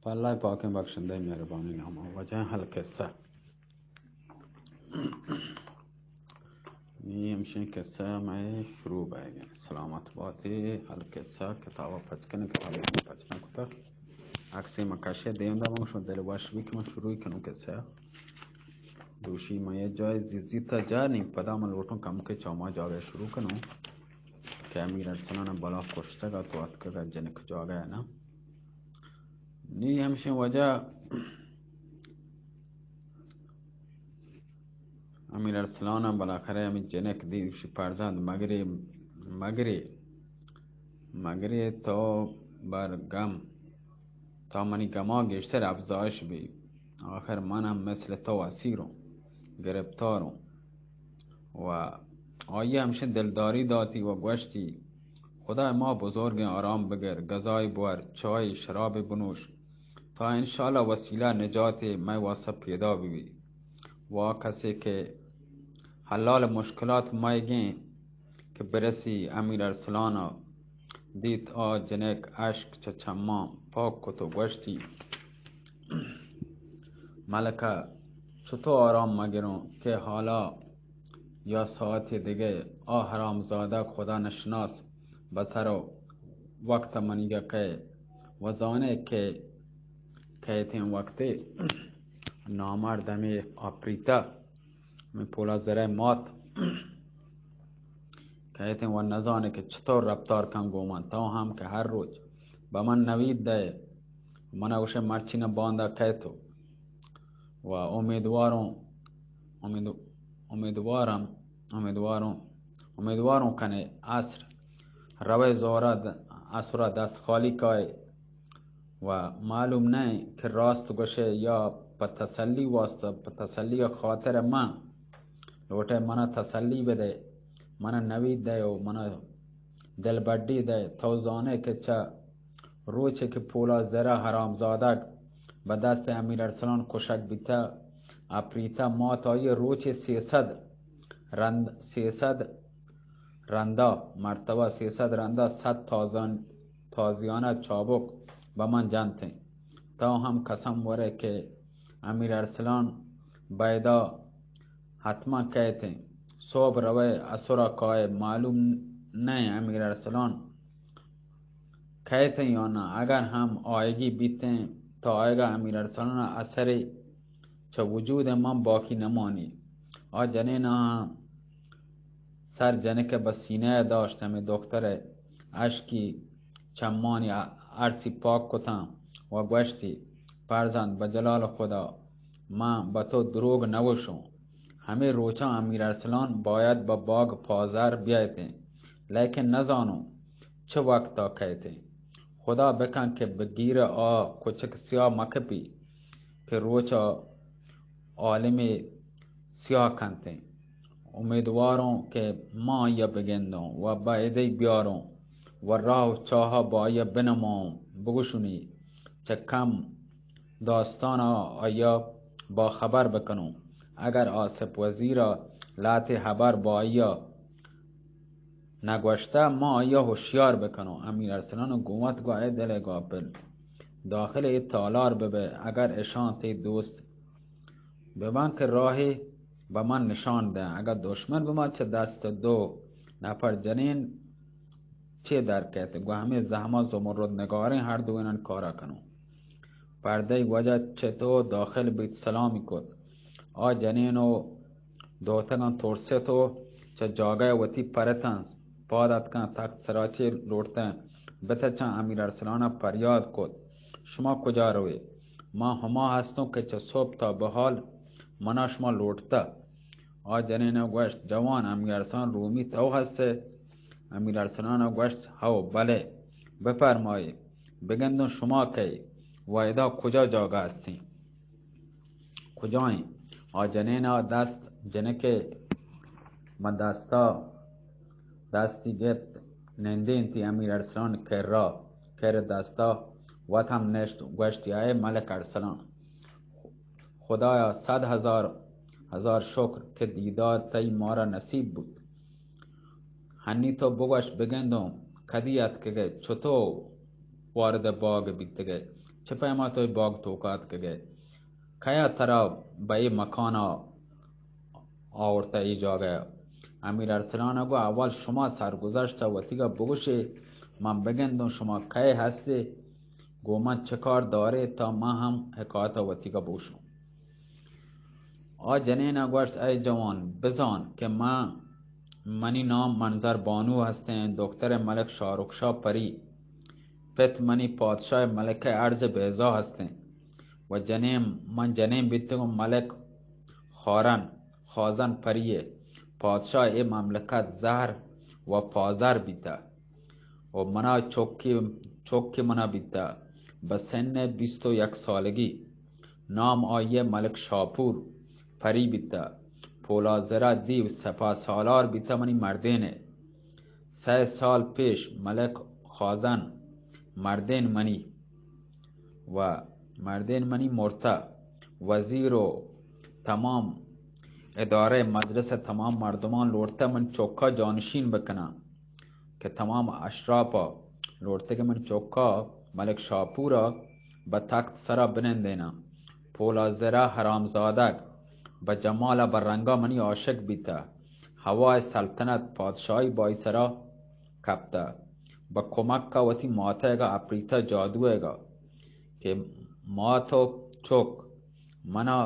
پہ اللہ پاکیں بخشندہ مہربانی نام ءَ۔ واجہ القصہ۔ نی ہمشیں قصہ مئے شروع بئیگ انت۔ سلامت باتے۔ القصہ کتاب ءَ پچ کن، کتاب ءَ پچ نہ کتہ۔ عکسے من کشے دیم دا، من شما دل وش بی کہ من شروع کنوں قصہ۔ دوشی من یہ جای زیزی تا جا نی، پدا من لوٹوں کم کے چوما جاگہ شروع کنوں کہ امیر ارسلان بلا کشتگ ات و اتکگ ات جنک جاگہ نا۔ نی ہمشیں وجہ امیر ارسلان ءَ بالاخرہ ہمے جنک دی، گوشی، فرزند مگرے، مگرے، مگرے تو بر گم، تا منی گما گیشتر افزائش بی۔ آخر من ہم مثل تو اسیروں، گرفتاروں۔ و آئی ہمشیں دلداری داتی و گوشتی، خدا ما بزرگیں، آرام بگر، غذای بور، چای، شراب بنوش، تا انشاءاللہ وسیلہ نجات مئے واسطہ پیدا ببی۔ و آ کسے کہ حلال مشکلات مئیگیں کہ برسی امیر ارسلان ءَ دیت، آ جنک اشک چہ چماں پاک کت و گوشتی، ملکہ، چتو آرام مگروں کہ حالا یا ساعت دگہ آ حرامزادہ خدا نشناس بسر و وقت منیگا کئے و زانے کہ کئیتیں وقتے نامرد ہمے آپریتا، ہمے پولا زرہ مات کئیتیں و نزانے کہ چطور رفتار کن گوں من۔ تو ہم کہ ہر روچ بہ من نوید دئے، منا گوشے مرچی نہ باندا کئے تو۔ و امیدواروں، امید-، امیدوارم، امیدواروں، امیدواروں کنے عصر روے زورا د-، عصرا دست خالی کائے و معلوم نہ کہ راست گوشے یا پہ تسلی واسطہ، پہ تسلی خاطر من لوٹے منا تسلی بدے، منا نوید دے و منا دلبڈی دے۔ تو زانے کہ چہ روچے کہ پولا زرہ حرامزادگ بہ دست امیر ارسلان کشگ بیتہ، اپریتہ، مات آئی روچے سیصد رند، سیصد رندا، مرتبہ سیصد رندا صد تازان-، تازیانہ چابک بہ من جنتیں۔ تو ہم قسم ورے کہ امیر ارسلان بیدا حتما کئیتیں۔ صبح روئے، اسرا کائے، معلوم نئے امیر ارسلان کئیتیں یا نہ۔ اگر ہم آئیگی بیتیں، تو آئیگا امیر ارسلان اثرے چہ وجود من باقی نمانی۔ آ جنین آہاں سر جنک بہ سینہ داشت، ہمے دختر اشکی چمانی ارسی پاک کتاں و گوشتی، فرزند، بہ جلال خدا من بہ تو دروگ نگوشوں۔ ہمے روچاں امیر ارسلان باید بہ باگ پازر بیایتیں، لیکن نزانوں چہ وقتا کئیتیں۔ خدا بکن کہ بہ گیر آ کچک سیاہ مکپی کہ روچا عالمے سیاہ کنتیں۔ امیدواروں کہ ما آئیا بگندوں و بہ ادئی بیاروں و راہ و چاہا با آئیا بنماؤں، بگوشنی چہ کم داستانا آئیا باخبر بکنوں۔ اگر آصف وزیرا لہتے ہبر با آئیا نہ گوشتہ، ما آئیا ہوشیار بکنوں۔ امیر ارسلان گوں وت گو، اے دل غافل، داخل اے تالار ببئے، اگر اشاں تئی دوست بباں کہ راہے بہ من نشان دئے، اگاں دشمن بہ من چہ دست دو نفر جنین چے در کئیت، گوں ہمے زہما زمرد نگاریں ہر دوئینان کارا کنوں۔ پردئی وجہ چہ تو داخل بیت، سلامی کت۔ آ جنین و دوتگاں ترست و چہ جاگہ وتی پرتاں، پاد اتکاں، تخت سرا چے لوٹتاں بتچاں، امیر ارسلانا پریاد کت، شما کجا روئے؟ ما ہما ہستوں کہ چہ صبح تا بہ حال منا شما لوٹتہ۔ آ جنین ء گوشت، جوان، امیر ارسلان رومی تو ہست ئے؟ امیر ارسلان ء گوشت، ہو، بلے، بفرمائے، بگندوں شما کئے و ادا کجا جاگہ ہستیں؟ کجائیں؟ آ جنین ء دست جنک ء من دستا دستی گپت، نندینتی امیر ارسلان کرا، کر دستا وت ہم نشت، گوشتی، اے ملک ارسلان، خدایا صد ہزار، ہزار شکر کہ دیدار تئی مارا نصیب بوت۔ ہنی تو بگوش بگندوں کدی اتکگ ئے، چتو وارد باگ بیتگ ئے؟ چہ پیما تو اے باگ توکا اتکگئے؟ کئیا ترا بہ اے مکانا آورتہ اے جاگہ؟ امیر ارسلان ءَ گو، اول شما سرگذشت ءَ وتیگا بگوشے، من بگندوں شما کئے ہستے، گو من چہ کار دارے تا من ہم حکایت ءَ وتیگا بگوشوں۔ آ جنین ءَ گوشت، اے جوان، بزان کہ من، منی نام منظر بانو ہستیں، دختر ملک شاہ رخ شاہ پری، پت منی پادشاہ ملکہ ارض بیضا ہستیں و جنین، من جنین بیتگوں ملک خارن، خازن پری ءِ۔ پادشاہ اے مملکت زہر و پازر بیتہ و منا چکی، چکی منا بیتہ، بہ سن بیست و یک سالگی۔ نام آئی ءِ ملک شاپور پری بیتہ۔ پولازرہ دیو سپاہ سالار بیتہ منی مردین ءِ۔ سئے سال پیش ملک خازن مردین منی و مردین منی مرتہ۔ وزیر و تمام ادارہ مجلس ءِ تمام مردمان لوٹتہ من چکا جانشین بکناں کہ تمام اشراف ءَ لوٹتہ کہ من چکا ملک شاپور ءَ بہ تخت سرا بنندیناں۔ پولازرہ حرامزادگ بہ جمال ءَ بہ رنگا منی عاشق بیتہ۔ ہوائے سلطنت پادشاہی بائی سرا کپتہ۔ بہ کمک ءَ وتی ماتئیگا اپریتہ جادوئیگا کہ مات و چک منا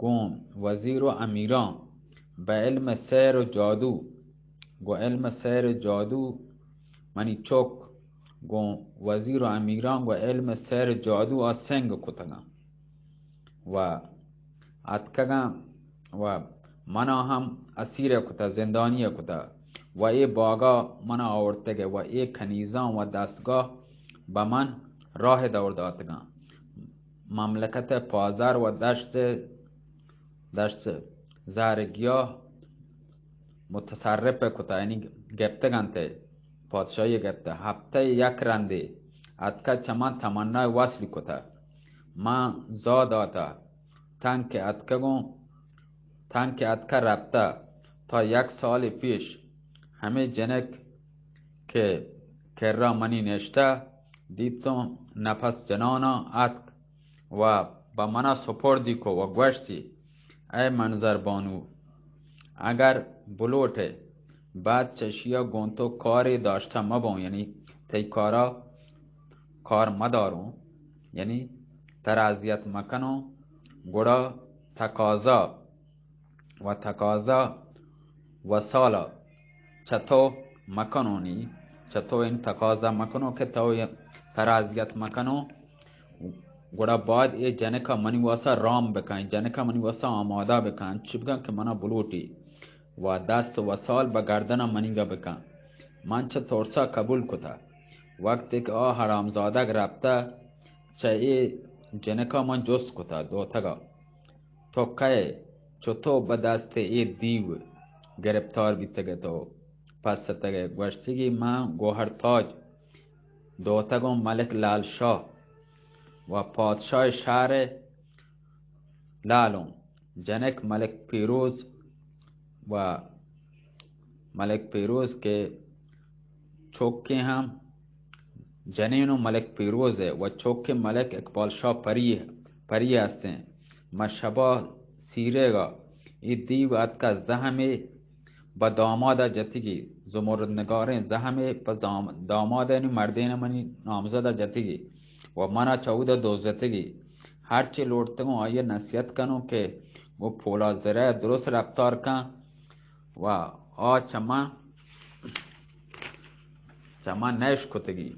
گوں وزیر و امیراں بہ علم سحر و جادو، گوں علم سحر و جادو منی چک گوں وزیر و امیراں گوں علم سحر و جادو آ سنگ کتگاں و اتکگاں و منا ہم اسیر کتہ، زندانی کتہ و اے باگا منا آورتگ و اے کنیزاں و دستگاہ بہ من راہ دور داتگاں۔ مملکت پازر و دشت، دشت زہر گیاہ متصرف کتہ، یعنی گپتگ انت، پادشاہی گپتہ۔ ہفتہ یک رندے اتکہ چہ من تمنا وصل کتہ۔ من زا داتہ، تنکہ اتکگوں، تنکہ اتکہ رپتہ۔ تا یک سال پیش ہمے جنک کہ کرا منی نشتہ، دیتوں نپس جنانا اتک و بہ منا سپردی کو و گوشتی، اے منظر بانو، اگر بلوٹئے، بعد چشیا گوں تو کارے داشتہ مبوں، یعنی تئی کارا کار مداروں، یعنی ترا اذیت مکنوں، گڑا تقاضا و تقاضا وصالا چہ تو مکنوں، نی چہ تو این تقاضا مکنوں کہ تو ترا اذیت مکنوں، گڑا باید اے جنکا منی واسا رام بکن، جنکا منی واسا آمادہ بکن، چی بکن کہ منا بلوٹی و دست و وصال بہ گردنا منیگا بکن۔ من چہ ترسا قبول کتہ۔ وقتے کہ آ حرامزادگ رپتہ، چہ اے جنکا من جست کتہ، دوتگا، تو کئے؟ چتو بہ دست اے دیو گرپتار بیتگ ئے تو پس اتگ ئے؟ گوشتگی، من گوہر تاج دوتگوں ملک لال شاہ و پادشاہ شہر لالوں، جنک ملک پیروز و ملک پیروز کہ چوکیں ہم جنین و ملک پیروز ء و چوکیں ملک اقبال شاہ پری، پری ہستیں۔ ما شبا سیرگا اے دیو اتکا زہمے بہ دامادا جتگی، زمرد نگاریں زہمے پہ زام-، دامادانی مردین منی نامزدا جتگی و منا چہ اودا دوزتگی۔ ہرچی لوٹتگوں آئی ء نصیحت کنوں کہ گوں پولا زرہ درست رفتار کن و آ چہ من، چہ من نہ اشکتگی۔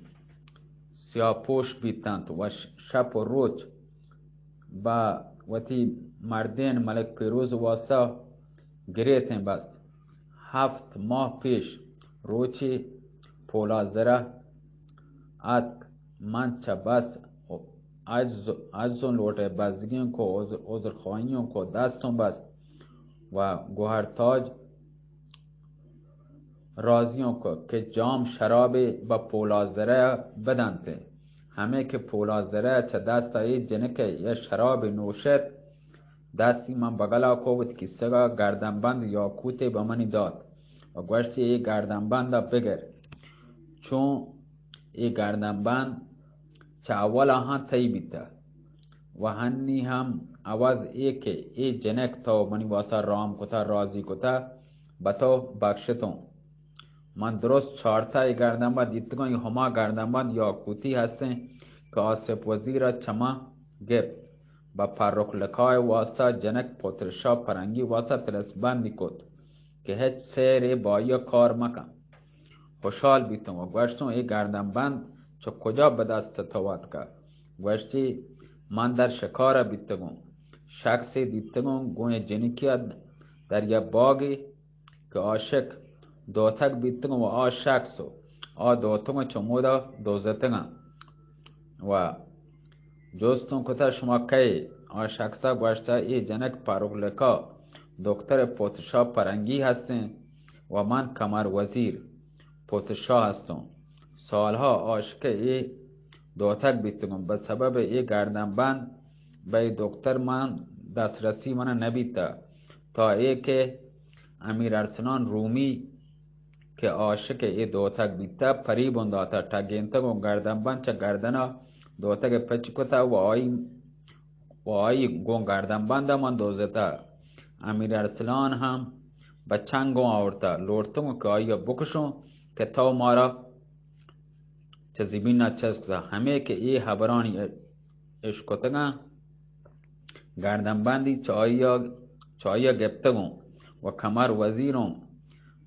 سیاہ پوش بیتنت و ش-، شپ و روچ با وتی مردین ملک پیروز واسطہ گریتیں بست۔ ہفت ماہ پیش روچے پولا زرہ اتک، من چہ بس عجز، عجزوں لوٹے بزگیں کو عذر، عذر خواہیوں کو دستوں بست و گوہر تاج راضیوں کو کہ جام شرابے بہ پولا زرہ بدنت۔ ہمے کہ پولا زرہ چہ دست اے جنکے یا شرابے نوشت، دستی من بگلا کو وت کیسگا گردن بند یاقوتے بہ منی دات و گوشتی، اے گردن بندا بگر۔ چون اے گردن بند چہ اول آہاں تئی بیتہ۔ و ہنی ہم عوض اے کہ اے جنک تو منی واسا رام کتہ، راضی کتہ، بہ تو بخشتوں۔ من درست چارتہ اے گردنبند دیتگاں، اے ہما گردنبند یاقوتی ہستیں کہ آصف وزیر ء چہ من گپت۔ بہ فرخ لقاء واسطہ جنک پتر شاہ پرنگی واسطہ تلس بندی کت کہ ہچ سحرے با آئی ء کار مکن۔ خوشحال بیتوں و گوشتوں، اے گردنبند چہ کجا بہ دست تو آتکہ؟ گوشتی، من در شکار ء بیتگوں، شخصے دیتگوں، گوں اے جنکی ء در یک باگے کہ عاشق دوتگ بیتگوں و آ شخص و آ دوتگوں چمودا دوزتگاں و جستوں کتہ، شما کئے؟ آ شخصا گوشتہ، اے جنک فرخ لقاء دکتر پتر شاہ پرنگی ہستیں و من قمر وزیر پتر شاہ ہستوں۔ سالہا عاشق اے دوتگ بیتگوں، بہ سبب اے گردنبند بہ اے دکتر من دسترسی من نبیتہ، تا اے کہ امیر ارسلان رومی کہ عاشق اے دوتگ بیتہ، پریبوں داتہ، ٹگینتگوں گردنبند چہ گردنا دوتگ پچ کتہ و آئی و آئی گوں گردنبند ء من دوزتہ۔ امیر ارسلان ہم بہ چنگوں آورتہ، لوٹتگوں کہ آئی ء بکشوں کہ تو مارا چہ زمین ء چست کتہ۔ ہمے کہ اے ہبرانی اشکتگاں، گردنبندی چہ آئی ء، چہ آئی ء گپتگوں و قمر وزیروں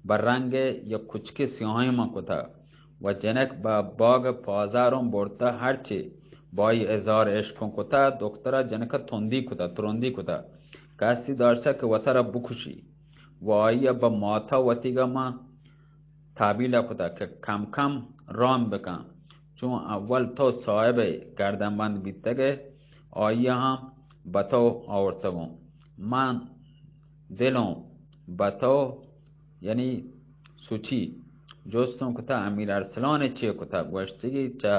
بہ رنگ یک کچکے سیاہیں من کتہ۔ و جنک بہ باگ پازاروں برتہ، ہرچی بائی اظہار عشقوں کتہ، دخترا جنکا تندی کتہ، ترندی کتہ۔ قصدی داشتہ کہ وترا بکشی۔ و آئی بہ ماتا وتیگا من تحویل کتہ کہ کم کم رام بکن، چون اول تو صاحب گردنبند بیتگے، آئی ہم بہ تو آورتگوں۔ من دلوں بہ تو یعنی سوچی۔ جستوں کتہ امیر ارسلان چے کتہ؟ گوشتگی چہ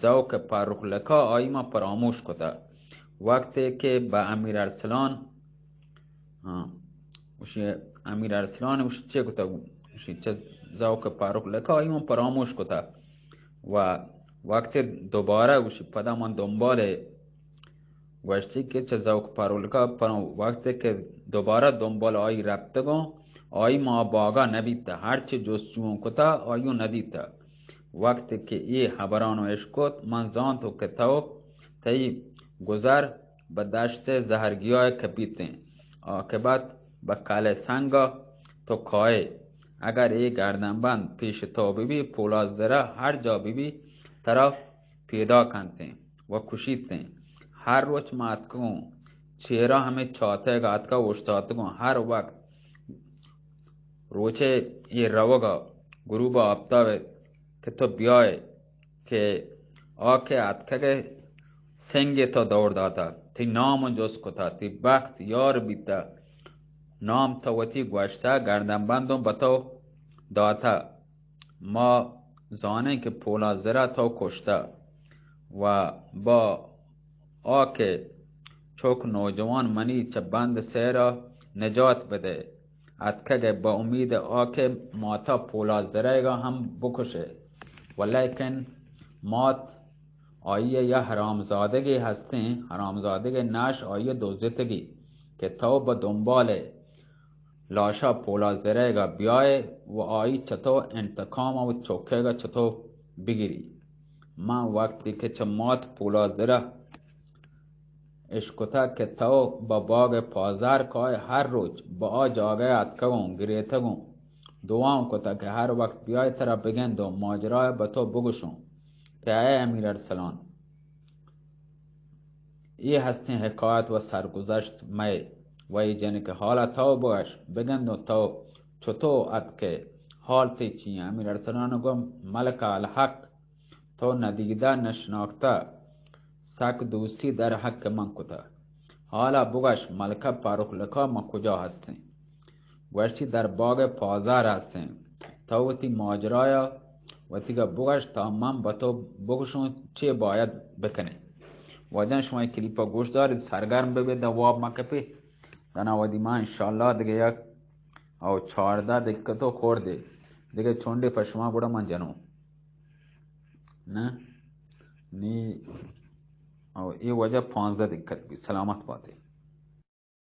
ذوق فرخ لقا آئی ما پراموش کتہ۔ وقتے کہ بہ امیر ارسلان، ہاں، گوشی امیر ارسلان گوشی چے کتہ؟ گوشی چہ ذوق فرخ لقا آئی ما پراموش کتہ۔ و وقتے دوبارہ گوشی پدا من دنبال گوشتی کہ چہ ذوق فرخ لقا پروں وقتے کہ دوبارہ دنبال آئی رپتگوں، آئی ما باگا نبیتہ، ہرچی جستجوؤں کتہ، آئیوں ندیتہ۔ وقتے کہ اے ہبرانوں اشکت، من زانتوں کہ تو، تئی گزر بہ دشت زہرگیاہ کپیتیں، عاقبت بہ کل سنگا تو کائے۔ اگر اے گردنبند پیش تو ببی، پولاد زرہ ہر جا ببی، ترا پیدا کنتیں و کشیتیں۔ ہر روچ ما اتکگوں، چیرا ہمے چاتگ اتکا اوشتاتگوں۔ ہر وقت روچے اے روگا غروب آفتاب کہ تو بیائے کہ آ کہ اتکگے سنگے تو دور داتا، تئی نام جست کتا، تئی بخت یار بیتا، نام تو وتی گوشتا، گردن بندوں بہ تو داتا۔ ما زانیں کہ پولا زرا تو کشتہ و با آ کہ چک نوجوان منی چہ بند سیرا نجات بدے، اتکگ ء با امید آ کہ ماتا پولا زرئیگا ہم بکشے، و لیکن مات آئی ء یا حرامزادگے ہستیں، حرامزادگے نش آئی ء دزتگی کہ تو بہ دنبال ء لاشا پولا زرئیگا بیائے و آئی چہ تو انتقام و چکئیگا چہ تو بگری۔ من وقتی کہ چہ مات پولا زرہ اشکتہ کہ تو بہ باگ پازار کائے، ہر روچ بہ آ جاگہ اتکگوں، گریتگوں، دعاؤں کتہ کہ ہر وقت بیائے ترا بگندوں، ماجرائے بہ تو بگوشوں کہ اے امیر ارسلان، اے ہستیں حکایت و سرگذشت مئے و اے جنک حالا تو بگش، بگندوں تو چتو اتکئے، حال تئی چی انت؟ امیر ارسلان گو ملک الحق، تو ندیدہ نشناختہ، سک دوستی در حق من کتہ۔ حالا بگش ملکہ پاروک لکا ما کجا ہستیں؟ گوشتی در باگ پازار ہستیں۔ تو وتی ماجرایا وتیگا بگش تا من بہ تو بگشوں چے باید بکنیں۔ واجہاں شما اے کلیپا گوش دارید، سرگرم ببید، واب مکپے۔ دنا ودی ما انشاءاللہ دگہ یک او چاردہ دقیقہ تو خوردے دگہ چونڈے پہ شما گڑا من جنوں۔ نہ؟ نی او اے وجہ پانزدہ دقت بی، سلامت باتے۔